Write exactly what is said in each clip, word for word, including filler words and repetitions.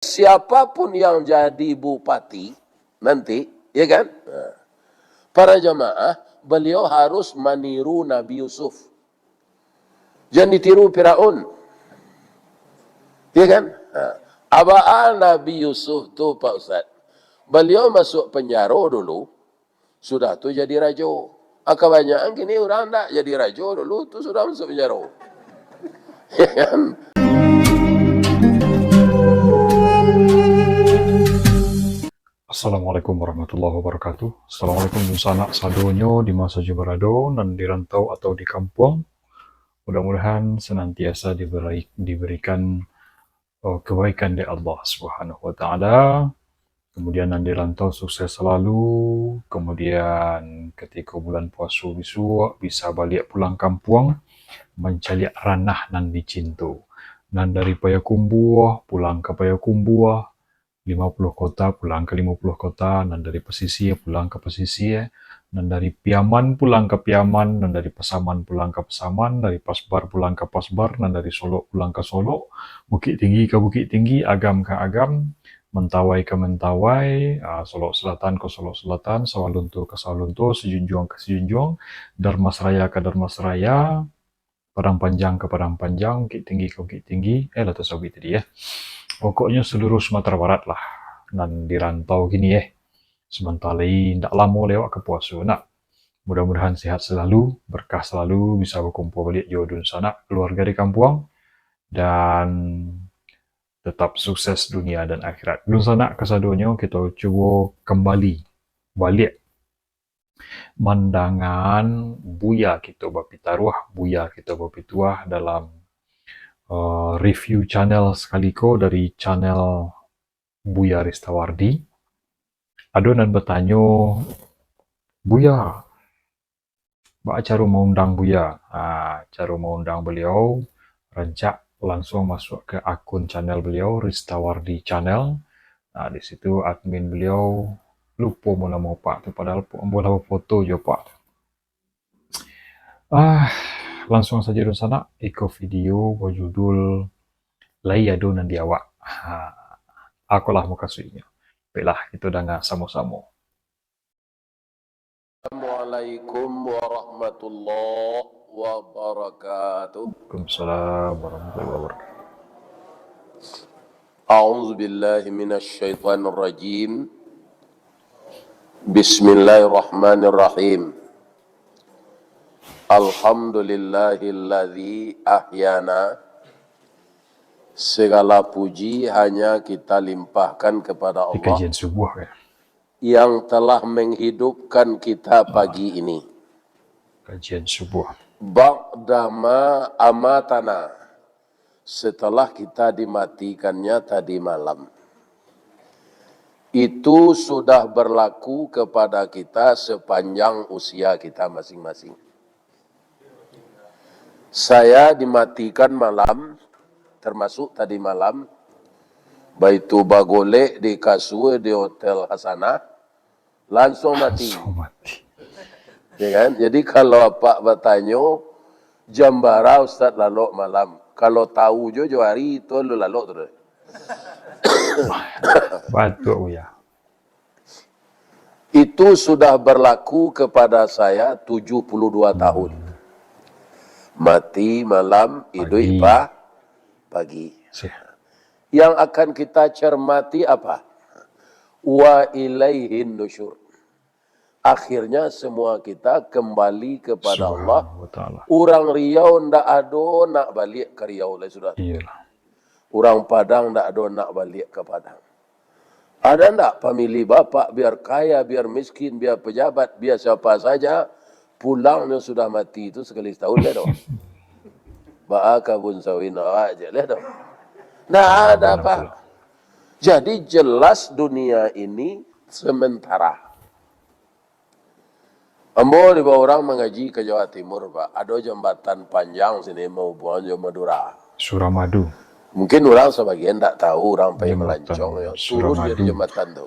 Siapapun yang jadi bupati nanti, ya kan? Nah, para jamaah, beliau harus maniru Nabi Yusuf. Jan ditiru Firaun. Ya kan? Nah, abaa Nabi Yusuf tu, Pak Ustaz? Beliau masuk penjaro dulu, sudah tu jadi rajo. Ah, kabanyakan kini urang ndak jadi rajo dulu tu sudah masuk penjaro. Ya kan? Assalamualaikum warahmatullahi wabarakatuh. Assalamualaikum dunsanak sadonyo di ma sajo barado, nan di rantau atau di kampuang. Mudah-mudahan senantiasa diberi, diberikan, eh, kebaikan dari Allah Subhanahu wa Ta'ala. Kemudian nan di rantau sukses selalu, kemudian ketika bulan puaso bisuak bisa baliak pulang kampuang, mancaliak ranah nan dicinto. Nan dari Payakumbuah pulang ka Payakumbuah, Lima Puluh Kota pulang ka Lima Puluh Kota, nan dari pasisia pulang ka pasisia, nan dari Piaman pulang ka Piaman, nan dari Pasaman pulang ka Pasaman, dari Pasbar pulang ka Pasbar, nan dari Solok pulang ka Solok, Bukittinggi ka Bukittinggi, Agam ka Agam, Mentawai ka Mentawai, ah, Solok Selatan ka Solok Selatan, Sawah Lunto ka Sawah Lunto, Sijunjuang ka Sijunjuang, Darmasraya ka Darmasraya, Padang Panjang ka Padang Panjang, Bukittinggi ka Bukittinggi, eh, lah tasabuik tadi, ya. Pokoknyo seluruh Sumatera Barat lah, nan di rantau kini, eh. Sabanta lai, ndak lamo lai awak ka puaso, nak. Mudah-mudahan sehat selalu, berkah selalu, bisa bakumpua baliak jo dunsanak, keluarga di kampuang, dan tetap sukses dunia dan akhirat. Dunsanak kasadonyo, kito cubo kambali baliak mandangaan buya kito bapitaruah, buya kito bapituah dalam, eh, review channel sakali ko dari channel Buya Ristawardi. Ado nan batanyo, "Buya, baa caro maundang Buya?" Ah, caro maundang baliau, rancak lansuang masuak ka akun channel baliau, Ristawardi Channel. Nah, di situ admin baliau, lupo ambo namo apak tu, padahal po-, ambo lah bafoto jo apak tu. Ah, lansuang sajo dunsanak, iko video bajudul Lai Ado Nan Di Awak. Ha, akolah mukasuiknyo. Baiklah, kito danga samo-samo. Assalamualaikum warahmatullahi wabarakatuh. Waalaikumsalam warahmatullahi wabarakatuh. A'udzubillahi minasyaitonirrajim. Bismillahirrahmanirrahim. Alhamdulillahilladzi ahyana. Segala puji hanya kita limpahkan kepada Allah. Di kajian subuh, ya. Yang telah menghidupkan kita pagi ini. Kajian subuh. Ba'dama amatana, setelah kita dimatikannya tadi malam. Itu sudah berlaku kepada kita sepanjang usia kita masing-masing. Saya dimatikan malam, termasuk tadi malam, baitu bagolek di kasua di Hotel Hasanah, lansuang mati. Lansuang mati. Ya kan? Jadi, kalau apak batanyo, "Jam bara Ustaz lalok malam?" Kalau tahu jo, jo ari tu alun lalok tu doh. Batua, Buya. Itu sudah berlaku kepada saya tujuh puluh dua tahun. Mati malam, iduik pa-, pagi. Yang akan kita cermati apa? Wa ilaihin nusyur. Akhirnya semua kita kembali kepada Allah. Subhanahu wa ta'ala. Urang Riau ndak ado nak baliak ka Riau lai sudah. Iyalah. Urang Padang ndak ado nak baliak ka Padang. Ada ndak pamilih bapak, biar kaya, biar miskin, biar pejabat, biar siapa saja, pulangnyo sudah mati tu sakali satahun lai doh. Baa kabun sawit awak je lai doh. Ndak ada, Pak. Jadi jelas dunia ini sementara. Ambo dibawa urang mangaji ka Jawa Timur, Pak. Ado jambatan panjang sini mahubuangan jo Madura. Suramadu. Mungkin urang sabagian ndak tahu, urang pai malancong yo. Turun dari jambatan tu.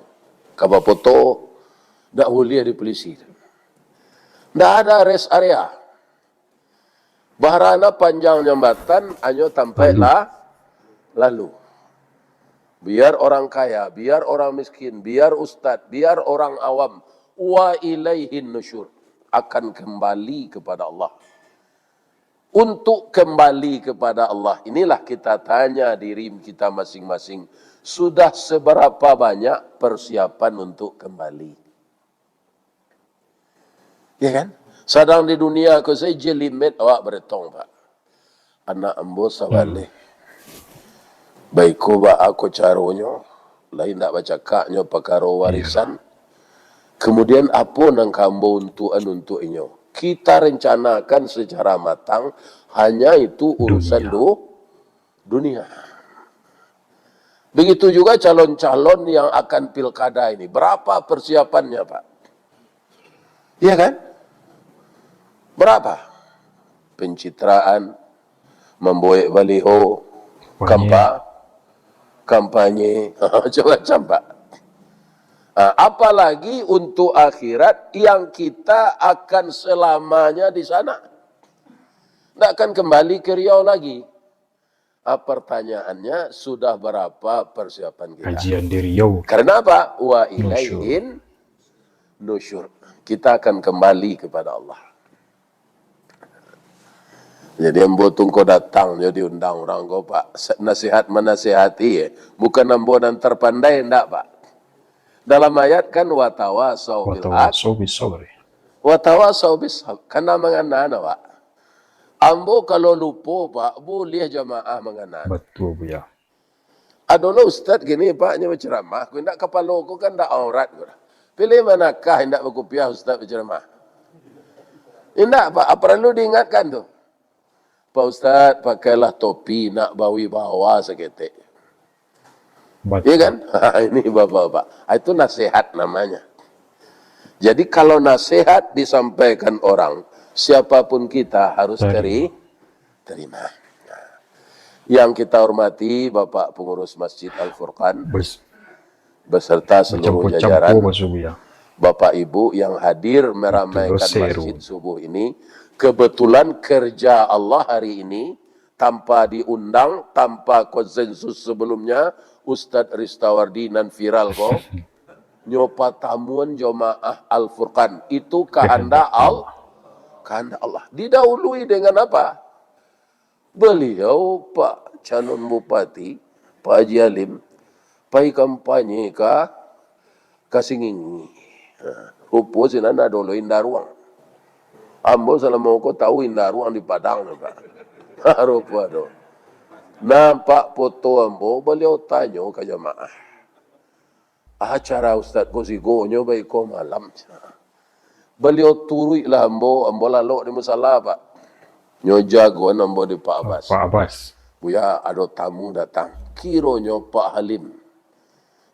Ka bafoto, ndak buliah di polisi. Ndak ada rest area. Barana panjang jambatan, hanyo tampaik lah lalu. Biar orang kaya, biar orang miskin, biar ustad, biar orang awam, wa ilaihin nusyur, akan kembali kepada Allah. Untuk kembali kepada Allah, inilah kita tanya diri kita masing-masing, sudah seberapa banyak persiapan untuk kembali? Ya kan? Sadang di dunia ko sajo limit awak baretong, Pak. Anak ambo sabaleh. Baiko baa ko caronyo, lai indak bacakaknyo pakaro warisan. Kemudian apo nan ka ambo untukan untuak inyo? Kita rencanakan secara matang, hanya itu urusan Dunia. du-, dunia. Begitu juga calon-calon yang akan pilkada ini. Berapa persiapannya, Pak? Iya kan? Berapa? Pencitraan, membuat baliho, Kampanye. kampa-, kampanye, macam-macam, Pak. Ah, apalagi untuk akhirat yang kita akan selamanya di sana. Ndak akan kembali ke Riau lagi. Ah, pertanyaannya, sudah berapa persiapan kita? Kajian di Riau. Karena apa? Wa Nusyur. ilaihin nusyur. Kita akan kembali kepada Allah. Jadi, ambo tu ko datang jo diundang urang ko, Pak. Sa-, nasihat manasihati, eh. Bukan ambo nan terpandai, ndak, Pak. Dalam ayat kan, "Watawasau bil haq." Watawasau bis sabri. Watawasau bis sabr. Kana mangana, nah, Pak. Ambo kalau lupo, Pak, buliah jamaah mangana. Batua, Buya. Ado lo ustad kini, Pak, nyo bacaramah, ko indak kapalo ko kan indak aurat ko. Pilih manakah indak bakupiah ustad bacaramah? Indak, Pak, paralu diingatkan tu. Pak Ustad, pakailah topi nak bawibawa saketek. Batua. Iya kan? Ini bapak-bapak. Ah, itu nasihat namanya. Jadi kalau nasihat disampaikan orang, siapapun kita harus Terima. teri-, terima. Nah, yang kita hormati Bapak Pengurus Masjid Al-Furqan Bes-, beserta seluruh bercampur-campur jajaran, maksud Buya. Bapak Ibu yang hadir meramaikan Betul, Seru. Masjid Subuh ini. Kebetulan kerja Allah hari ini, tanpa diundang, tanpa konsensus sebelumnya, Ustadz Ristawardi nan viral ko, nyo patamuan jamaah Al-Furqan. Itu kehendak Kehendak Al-, Allah. Kehendak Allah. Didahului dengan apa? Beliau, Pak Calon Bupati, Pak Haji Halim, pai kampanye ka, ka Singingi. Ha, rupo sinan ado lo indaruang. Ambo salamo ko tahu indaruang di Padang tu, Pak. Ha, rupo ado. Nampak foto ambo, beliau tanyo ka jamaah. Acara ustad ko sigonyo baiko malam. Baliau turuiklah ambo, ambo lalok di musala, Pak. Nyo jagoan ambo di Pak Abbas. Pak Abbas. Buya, ado tamu datang. Kironyo Pak Halim,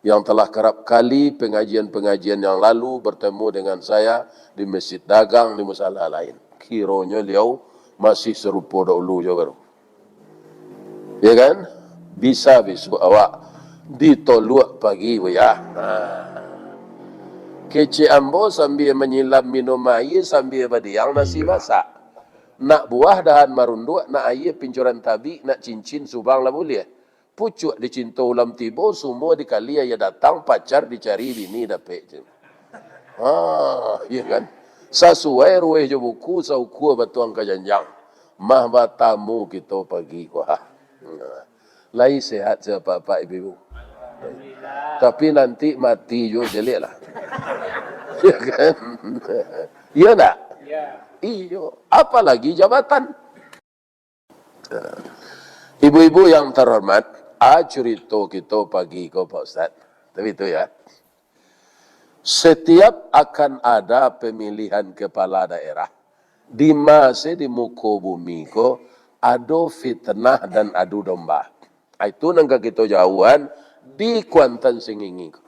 yang telah kerap kali pengajian-pengajian yang lalu bertemu dengan saya di Masjid Dagang, di musala lain. Kironyo liau masih sarupo dahulu jo baru. Ya kan? Bisa bisuak awak ditoluak pagi, Buya. Ha. Kecek ambo sambia manyilam minum aia, sambia badiang nasi Iya. masak. Nak buah dahan marunduak, nak aia pincuran tabik, nak cincin subang lah buliah. Pucuak dicinto ulam tibo, sumua dikali aia datang, pacar dicari, bini dapek. Ha, iya kan? Sasuai ruweh jo buku, saukua batuang ka janjang. Mah batamu kito pagi ko, ha. Lai sehat se apak-apak ibu-ibu. Tapi nanti mati juo caliak lah. Iya kan? Iya ndak? Iya. Iyo. Apalagi jabatan. Ibu-ibu yang terhormat, a curito kito pagi ko, Pak Ustaz. Tapi itu ya. Setiap akan ada pemilihan kepala daerah, di masa di muko bumi ko, ado fitnah dan adu domba. Itu nan ka kito jauhan di Kuantan Singingi ko.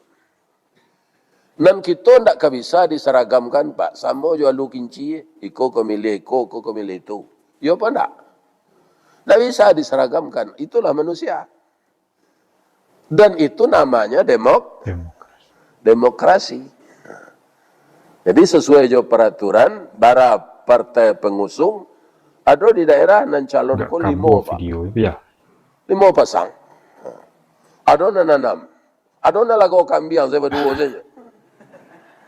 Nan kito ndak ka bisa disaragamkan, Pak, samo jo alu kinci, iko ka milih iko, iko ka milih itu. Iyo apa ndak? Ndak bisa disaragamkan. Itulah manusia. Dan itu namanya demok-, Demokrasi. demokrasi. Jadi, sesuai jo peraturan, bara partai pengusung, ado di daerah nan calon Ndak ko limo, kambuah Pak. video itu, ya. Limo pasang. Ado nan anam. Ado nan lago kambiang, sajo baduo sajo.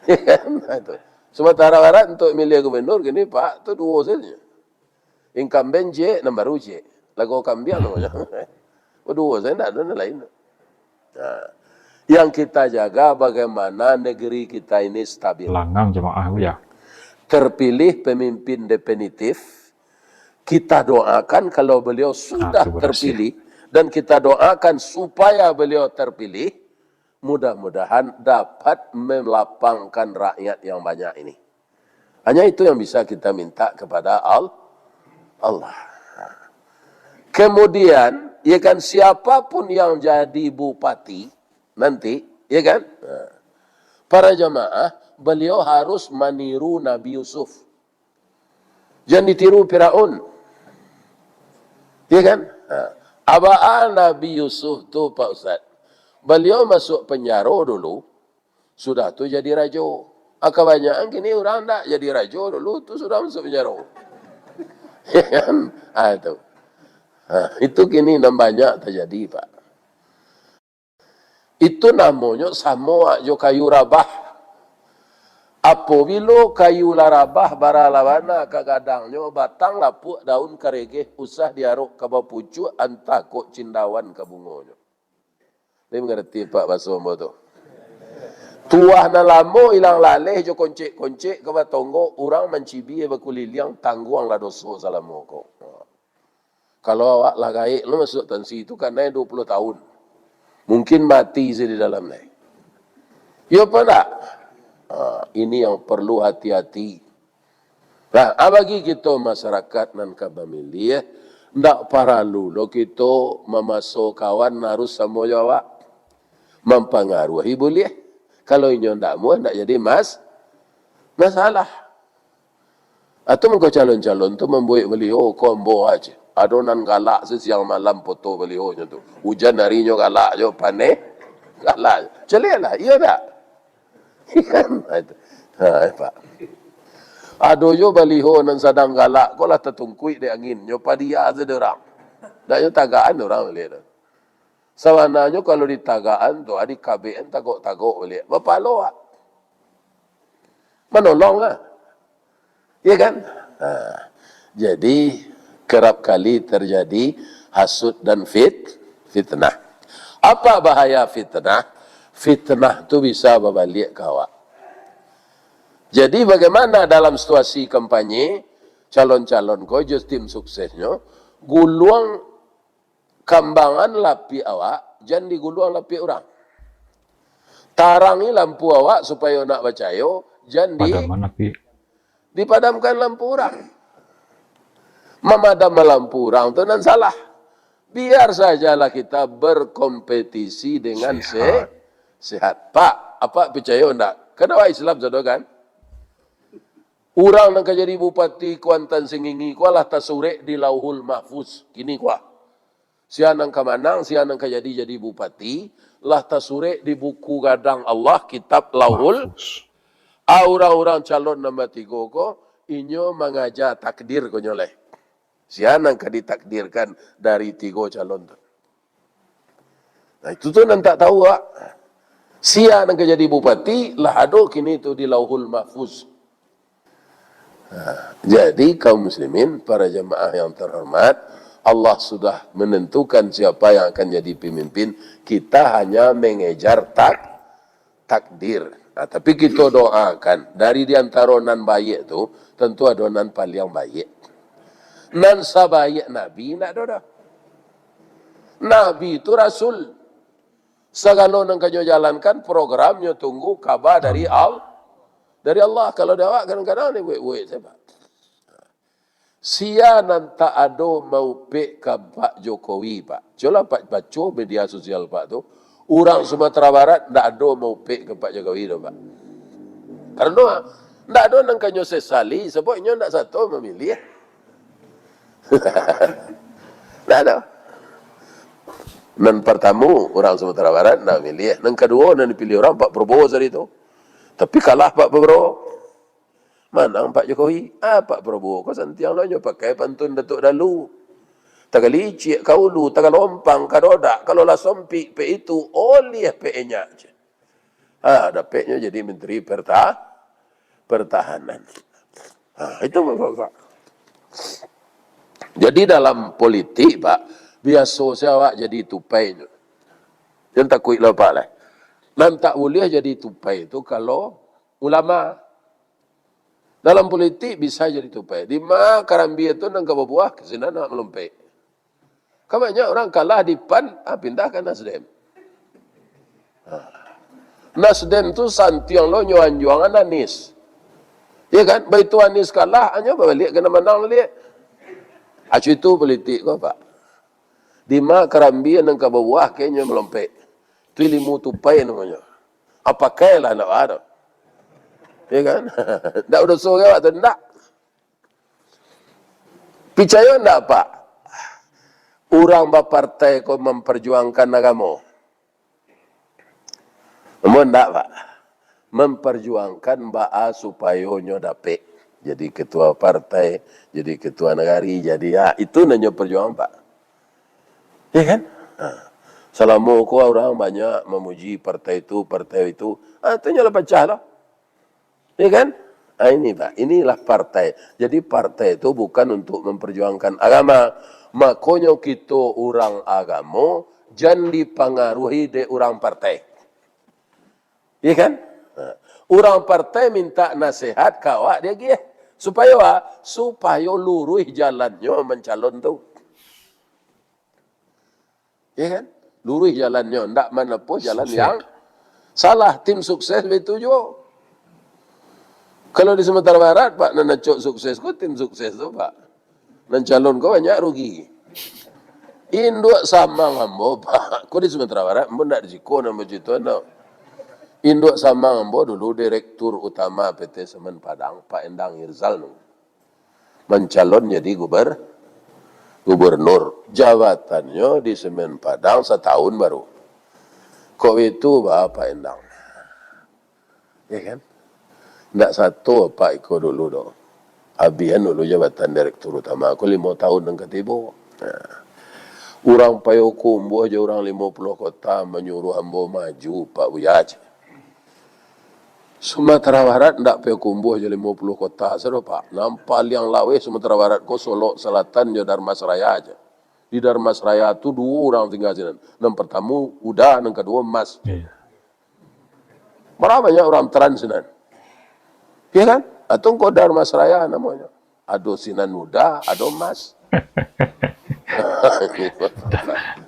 Nah, itu. Sumatera Barat untuak miliah gubernur kini, Pak, tu duo sajo. Incumbent ciek, nan baru ciek. Lago kambiang namonyo. Baduo sajo, ndak ado nan lain. Nah, yang kita jaga bagaimana negeri kita ini stabil. Langang jamaah, Buya. Terpilih pemimpin definitif, kita doakan kalau beliau sudah terpilih, dan kita doakan supaya beliau terpilih, mudah-mudahan dapat melapangkan rakyat yang banyak ini. Hanya itu yang bisa kita minta kepada Al-, Allah. Kemudian, ya kan, siapapun yang jadi bupati nanti, ya kan, para jamaah, beliau harus maniru Nabi Yusuf. Jan ditiru Firaun. Ya kan? Ha. Abaa Nabi Yusuf tu, Pak Ustaz. Baliau masuak panjaro dulu, sudah tu jadi rajo. Ah, kabanyakan kini urang ndak jadi rajo dulu, tu sudah masuak panjaro. Ya kan? Ha, itu. Ha, itu kini nan banyak tajadi, Pak. Itu namonyo samo jo kayu rabah. Apobilo kayu lah rabah, bara lah bana ka gadangnyo, batang lapuak, daun karegeh, usah diarok ka bapucuak, antah kok cindawan ka bungonyo. Lai mangarati, Pak, baso ambo tu? Tuah nan lamo ilang laleh jo koncek-koncek ka batonggo, urang mancibia bakuliliang, tangguanglah doso salamo ko. Kalau awak lah gaek lo masuak tansi tu, kanai duo puluah tahun. Mungkin mati se di dalam nai. Iyo apo ndak? Ha, ini yang perlu hati-hati. Nah, ah, bagi kito masyarakat nan ka mamiliah, ndak paralu lo kito mamaso kawan harus samo jo awak. Mampangaruahi buliah. Kalau inyo ndak amuah, ndak jadi mas-, masalah. Atau mangko calon-calon tu mambuek baliho ko ambo aja. Ado nan galak se siang malam poto balihonyo tu. Ujan arinyo galak jo, paneh galak. Caliaklah, iyo ndak? Kan? Ha, itu. Ha, eh, Pak. Ado jo baliho nan sadang galak ko lah tatungkuik dek angin. Nyo padia se dek urang. Ndak nyo tagakan urang baliak tu. Sabananyo kalau ditagakan tu, ah, dikabekan tagok-tagok baliak. Bapalo, ah. Manolong, ah. Iya kan? Ha. Jadi, kerap kali terjadi hasut dan fit-, fitnah. Apa bahaya fitnah? Fitnah tu bisa babaliak ka awak. Jadi, bagaimana dalam situasi kampanye, calon-calon ko jo tim suksesnyo, guluang kambangan lapiak awak, jan diguluang lapiak urang. Tarangi lampu awak supayo nak bacayo, jan di-, Padaman lapiak. Dipadamkan lampu urang. Mamadam lampu urang tu nan salah. Biar sajalah kita berkompetisi dengan se-, Sehat. Sehat. Pak, apak picayo ndak? Kan awak Islam sado kan? Urang nan ka jadi bupati Kuantan Sengingi ko lah tasurek di Lauhul Mahfuz. Kini ko. Sia nan ka manang, sia nan ka jadi, jadi bupati, lah tasurek di buku gadang Allah, kitab Lauhul. Mahfuz. A, urang-urang calon nan batigo ko, inyo mangaja takdir ko nyo lai. Sia nan ka ditakdirkan dari tigo calon tu. Nah, itu tu nan tak tahu, ah. Sia nan ka jadi bupati, lah ado kini tu di Lauhul Mahfuz. Nah, jadi kaum muslimin, para jamaah yang terhormat, Allah sudah menentukan siapa yang akan jadi pemimpin. Kita hanya mengejar tak-, takdir. Nah, tapi kito doakan, dari di antaro nan baiak tu, tentu ado nan paliang baiak. Nan sabaiak Nabi, indak ado doh. Nabi tu rasul. Sagalo nan ka nyo jalankan, programnyo tunggu kaba dari Al-, dari Allah. Kalau di awak kadang-kadang ni buek-buek saja, Pak. Sia nan tak ado maupek ka Pak Jokowi, Pak. Cubolah Pak baco media sosial Pak tu. Urang Sumatera Barat ndak ado maupek ka Pak Jokowi tu, Pak. Karano ndak ado nan ka nyo sesali, sabab inyo ndak sato mamiliah. Ndak ado. Nan partamo, urang Sumatera Barat ndak mamiliah. Nan kaduo, nan dipiliah urang Pak Prabowo sari tu. Tapi kalah Pak Prabowo. Manang Pak Jokowi. Ah, Pak Prabowo ko santiang lo nyo pakai pantun Datuk Dalu. Tagalicik ka ulu, tagalompang ka dodak, kalau lah sompik pek itu, oliah pek enyak, ceh. Ha, dapeknyo jadi Menteri Perta-, Pertahanan. Ha, itu, Bapak-bapak. Jadi, dalam politik, Pak, biaso se awak jadi tupai tu. Jan takuik lah, Pak, lah. Nan tak buliah jadi tupai tu kalau ulama. Dalam politik bisa jadi tupai. Dima karambia tu nan ka babuah, ka sinan nak malompek. Kan banyak urang kalah di PAN, ah, pindah ka Nasdem. Ah. Nasdem tu santiang lo nyo anjuangan Anies. Ya kan? Baitu Anies kalah, anyo babaliak ka nan manang baliak. Acu itu politik ko, Pak. Dima karambia nan ka babuah, ka nyo malompek. Tu ilimu tupai namonyo. Apakailah ndak ba tu. Ya kan? Ndak badoso ka awak tu, ndak. Picayo ndak, Pak? Urang bapartai ko mamparjuangkan agamo. Amun ndak, Pak? Mamparjuangkan baa supayo nyo dapek jadi ketua partai, jadi ketua nagari, jadi, ha, itu nan nyo parjuangan, Pak. Ya kan? Ha. Salamo ko urang banyak mamuji partai tu, partai itu. Ha, tu nyo lah pacah lah. Ya kan? Ah, ini, Pak, inilah partai. Jadi, partai itu bukan untuk memperjuangkan agama. Makonyo kito urang agamo, jan dipangaruhi dek urang partai. Ya kan? Ha. Urang partai minta nasihat ka awak diagiah. Supayo a-, supayo luruih jalannyo mancalon tu. Ya kan? Luruih jalannyo, ndak manapuah jalan yang salah. Tim sukses baitu juo. Kalau di Sumatera Barat, Pak, nan acok sukses ko tim sukses tu, Pak. Nan calon ko banyak rugi. Induak samang ambo, Pak, ko di Sumatera Barat, ambo ndak di siko nan bacito, no. Induak samang ambo dulu Direktur Utama P T Semen Padang, Pak Endang Irzal, no. Mancalon jadi guber-, gubernur. Jabatannyo di Semen Padang satahun baru. Kok baitu, Bapak Endang? Ya kan? Ndak sato Apak iko dulu doh. Abihan dulu jabatan Direktur Utama ko limo tahun nan ka tibo. Nah. Urang Payokumbuah jo urang Limo Puluah Kota manyuruah ambo maju, Pak Buya, ceh. Sumatera Barat ndak Payokumbuah jo Limo Puluah Kota sado, Pak. Nan paliang laweh Sumatera Barat ko Solok Selatan jo Dharmasraya aja. Di Dharmasraya tu duo urang tingga sinan. Nan partamo Uda, nan kaduo Mas. Iya. Bara banyak urang Trans sinan. Ya kan? Atau engkau Dharmasraya namonyo. Ado sinan Uda, ado Mas.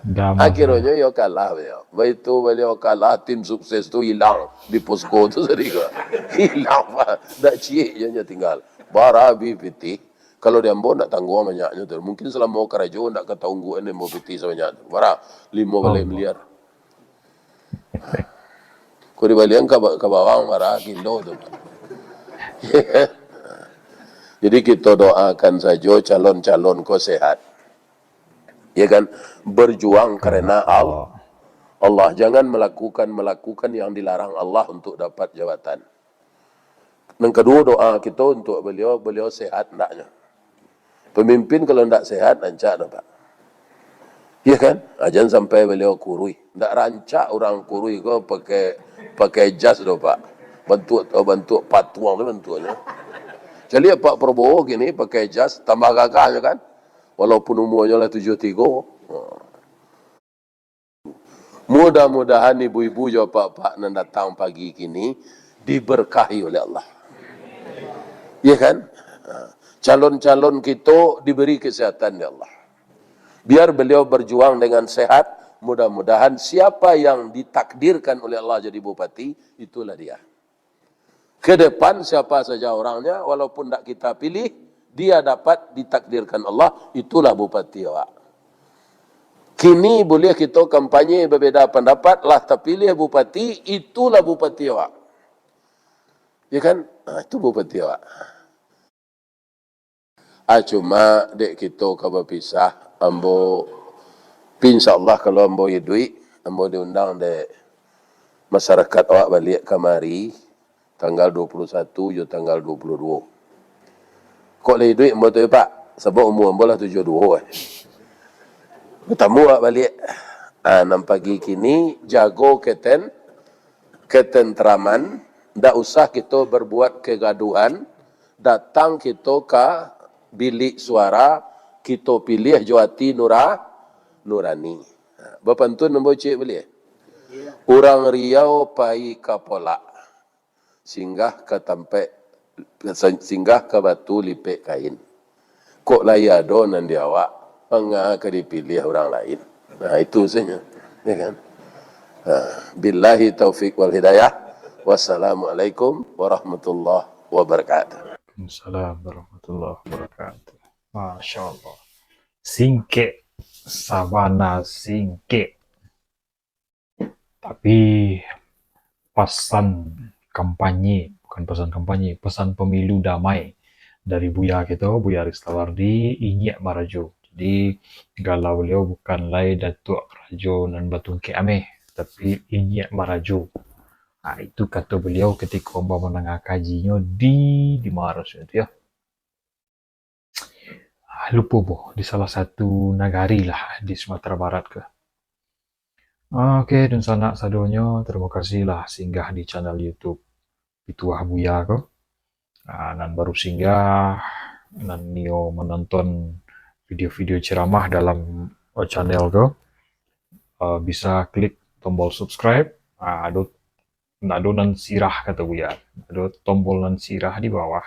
Damas. Akhirnyo iyo kalah baliau. Baitu baliau kalah, tim sukses tu ilang di posko tu tadi ko. Ilang, Pak. Ndak ciek je nyo tinggal. Bara abih pitih. Kalau di ambo ndak tangguang banyaknyo tu. Mungkin salamo karajo ndak ka taungguan ambo pitih sabanyak tu. Bara? Limo baleh miliar. Ko dibalian ka ba-, ka bawang bara kilo tu. Jadi, kito doakan sajo calon-calon ko sehat. Ya kan? Berjuang karena Al-, Allah. Jangan melakukan-melakukan yang dilarang Allah untuk dapat jabatan. Nan kaduo, doa kito untuak baliau, baliau sehat andaknyo. Pamimpin kalau ndak sehat, rancak doh, Pak. Iya kan? Ah, jan sampai baliau kuruih. Ndak rancak urang kuruih ko pakai, pakai jas doh, Pak. Bantuak, bantuak patuang tu bantuaknyo. Caliak Pak Prabowo kini pakai jas, tambah gagahnyo kan? Walaupun umuanyo lah tujuah tigo. Ha. Mudah-mudahan ibu-ibu jo apak-apak nan datang pagi kini diberkahi oleh Allah. Ya kan? Ha. Calon-calon kito diberi kesehatan oleh Allah. Biar beliau berjuang dengan sehat, mudah-mudahan siapa yang ditakdirkan oleh Allah jadi bupati, itulah dia. Ke depan, siapa saja orangnya, walaupun ndak kita pilih, dia dapat ditakdirkan Allah, itulah bupati awak. Kini buliah kito kampanye babeda pandapat, lah tapiliah bupati, itulah bupati awak. Ya kan? Ha, itu bupati awak. Ah, cuma dek kito ka bapisah, ambo, pi, insya Allah, kalau ambo iduik, ambo diundang dek masyarakat awak baliak kamari, tanggal dua puluh satu jo tanggal dua puluh dua. Kok lah iduik ambo tu, Pak? Sabab umua ambo lah tujuah duo, eh. Batamu awak baliak. Ah, nan pagi kini, jago keten-, ketentraman, ndak usah kito berbuat kegaduhan, datang kito ka bilik suara, kito piliah jo ati nura-, nurani. Ah, bapantun ambo ciek baliak. Urang Riau pai ka Polak, singgah ka tampek, singgah ka batu lipek kain. Kok lai ado nan di awak, manga ka dipiliah urang lain. Nah, itu sajo, ya kan? Nah, billahi taufik wal hidayah. Wassalamualaikum warahmatullahi wabarakatuh. Waalaikumsalam warahmatullahi wabarakatuh. Masya Allah. Singkek, sabana singkek. Tapi pasan kampanye, bukan pasan kampanye, pasan pemilu damai dari Buya kito, Buya Ristawardi, inyiak marajo. Jadi, galau baliau bukan lai Datuak Rajo nan batungkek ameh, tapi inyiak marajo. Nah, itu kato baliau katiko ambo mandanga kajinyo di, di Maros itu, yo. Ah, lupo boh, di salah satu nagari lah di Sumatera Barat ko. Oke, dunsanak sadonyo, tarimo kasih lah singgah di channel YouTube Pituah Buya ko. Ah, nan baru singgah, nan nio manonton video-video ceramah dalam, eh, channel ko, eh, bisa klik tombol subscribe. Ah, ado, ado nan sirah kato Buya. Ado tombol nan sirah di bawah.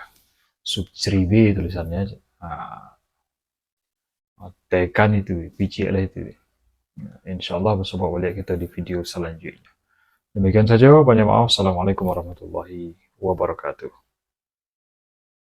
Subscribe tulisannya. Ah, tekan itu, picik lah itu. Insya Allah, basambuah baliak kito di video salanjuiknyo. Demikian sajo, banyak maaf. Assalamualaikum warahmatullahi wabarakatuh.